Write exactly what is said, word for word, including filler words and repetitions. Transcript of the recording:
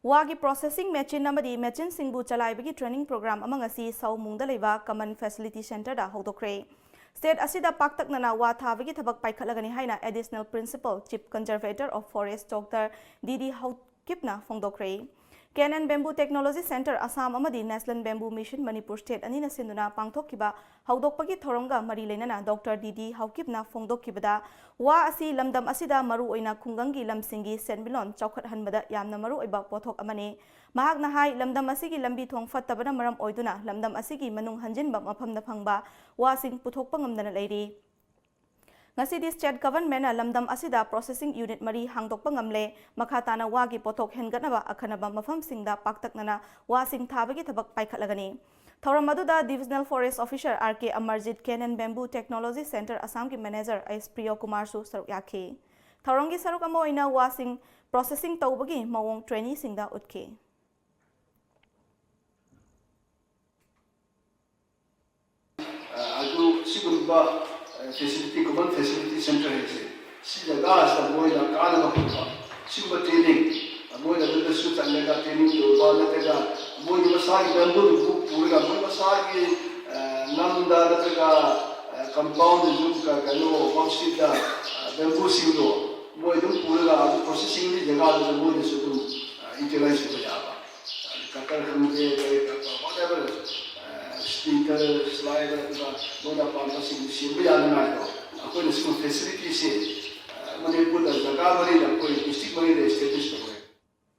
ꯋꯥꯒꯤ processing machine ꯑꯃꯗꯤ machineꯁꯤꯡꯕꯨ ꯆꯂꯥꯏꯕꯒꯤ training program ꯑꯃ ꯉꯁꯤ ꯁꯥꯎꯃꯨꯡꯗ ꯂꯩꯕ Common Facility Centreꯗ ꯍꯧꯗꯣꯛꯈ꯭ꯔꯦ꯫ State ꯑꯁꯤꯗ ꯄꯥꯛꯇꯛꯅꯅ ꯋꯥ ꯊꯥꯕꯒꯤ ꯊꯕꯛ ꯄꯥꯏꯈꯠꯂꯒꯅꯤ ꯍꯥꯏꯅ Additional Principal Chief Conservator of Forest Doctor D D ꯍꯧꯀꯤꯞꯅ ꯐꯣꯡꯗꯣꯛꯈ꯭ꯔꯦ꯫ K N N Bamboo Technology Centre Assam ꯑꯃꯗꯤ National Bamboo Mission Manipur state ꯑꯅꯤꯅ ꯁꯤꯟꯗꯨꯅ ꯄꯥꯡꯊꯣꯛꯈꯤꯕ ꯍꯧꯗꯣꯛꯄꯒꯤ ꯊꯧꯔꯝꯒ ꯃꯔꯤ ꯂꯩꯅꯅ Doctor ꯗꯤ ꯗꯤ ꯍꯧꯀꯤꯞꯅ ꯐꯣꯡꯗꯣꯛꯈꯤꯕꯗ, ꯋꯥ ꯑꯁꯤ ꯂꯝꯗꯝ ꯑꯁꯤꯗ ꯃꯔꯨꯑꯣꯏꯅ ꯈꯨꯡꯒꯪꯒꯤ ꯂꯝꯁꯤꯡꯒꯤ ꯁꯦꯟꯃꯤꯠꯂꯣꯟ ꯆꯥꯎꯈꯠꯍꯟꯕꯗ ꯌꯥꯝꯅ ꯃꯔꯨꯑꯣꯏꯕ ꯄꯣꯠꯊꯣꯛ ꯑꯃꯅꯤ꯫ ꯃꯍꯥꯛꯅ ꯍꯥꯏ, ꯂꯝꯗꯝ ꯑꯁꯤꯒꯤ ꯂꯝꯕꯤ ꯊꯣꯡ ꯐꯠꯇꯕꯅ ꯃꯔꯝ ꯑꯣꯏꯗꯨꯅ ꯂꯝꯗꯝ ꯑꯁꯤꯒꯤ ꯃꯅꯨꯡ ꯍꯟꯖꯤꯟꯕ ꯃꯐꯝꯗ ꯐꯪꯕ ꯋꯥꯁꯤꯡ ꯄꯨꯊꯣꯛꯄ ꯉꯝꯗꯅ ꯂꯩꯔꯤ꯫ ꯉꯁꯤꯗꯤ state governmentꯅ ꯂꯝꯗꯝ ꯑꯁꯤꯗ processing unit ꯃꯔꯤ ꯍꯥꯡꯗꯣꯛꯄ ꯉꯝꯂꯦ꯫ ꯃꯈꯥ ꯇꯥꯅ ꯋꯥꯒꯤ ꯄꯣꯠꯊꯣꯛ ꯍꯦꯟꯒꯠꯅꯕ ꯑꯈꯟꯅꯕ ꯃꯐꯝꯁꯤꯡꯗ ꯄꯥꯛꯇꯛꯅꯅ ꯋꯥꯁꯤꯡ ꯊꯥꯕꯒꯤ ꯊꯕꯛ ꯄꯥꯏꯈꯠꯂꯒꯅꯤ꯫ ꯊꯧꯔꯝ ꯑꯗꯨꯗ Divisional Forest Officer R K Amarjit, K N N Bamboo Technology Centre Assamꯒꯤ manager S Priyo Kumarꯁꯨ ꯁꯔꯨꯛ ꯌꯥꯈꯤ꯫ ꯊꯧꯔꯝꯒꯤ ꯁꯔꯨꯛ ꯑꯃ ꯑꯣꯏꯅ ꯋꯥꯁꯤꯡ processing ꯇꯧꯕꯒꯤ ꯃꯑꯣꯡ traineeꯁꯤꯡꯗ ꯎꯠꯈꯤ꯫ ꯑꯗꯨ ꯁꯤꯒꯨꯝꯕ facility, Common Facility Centre ꯍꯥꯏꯁꯦ, ꯁꯤ ꯖꯒꯥꯁꯤꯗ ꯃꯣꯏꯅ ꯀꯥꯟꯅꯕ ꯐꯪꯕ, ꯁꯤꯒꯨꯝꯕ training, ꯃꯣꯏꯅ ꯑꯗꯨꯗꯁꯨ ꯆꯠꯂꯒ training ꯇꯧꯕ, ꯅꯠꯇ꯭ꯔꯒ ꯃꯣꯏꯒꯤ ꯃꯁꯥꯒꯤ bambooꯗꯨꯕꯨ ꯄꯨꯔꯒ ꯃꯣꯏ ꯃꯁꯥꯒꯤ ꯂꯝꯗ ꯅꯠꯇ꯭ꯔꯒ compoundꯗꯁꯨ ꯀꯩꯅꯣ, homesteadꯗ bambooꯁꯤꯡꯗꯣ ꯃꯣꯏ ꯑꯗꯨꯝ ꯄꯨꯔꯒ ꯑꯗꯨ processingꯒꯤ ꯖꯒꯥꯗꯨꯗ ꯃꯣꯏꯅꯁꯨ ꯑꯗꯨꯝ utilize ꯇꯧꯕ ꯌꯥꯕ꯫ Cutter ꯈꯪꯗꯦ, ꯀꯔꯤ ꯀꯔꯤ, whatever, splitter, slider, ꯑꯗꯨꯒ ꯃꯣꯏꯅ ꯑꯄꯥꯝꯕꯁꯤꯡ ꯁꯦꯝꯕ ꯌꯥꯅꯉꯥꯏꯗꯣ ꯑꯩꯈꯣꯏꯅ ꯁꯤꯒꯨꯝꯕ facilityꯁꯦ ꯃꯅꯤꯄꯨꯔꯗ ꯖꯒꯥ ꯃꯔꯤꯗ, ꯑꯩꯈꯣꯏ district ꯃꯔꯤꯗ establish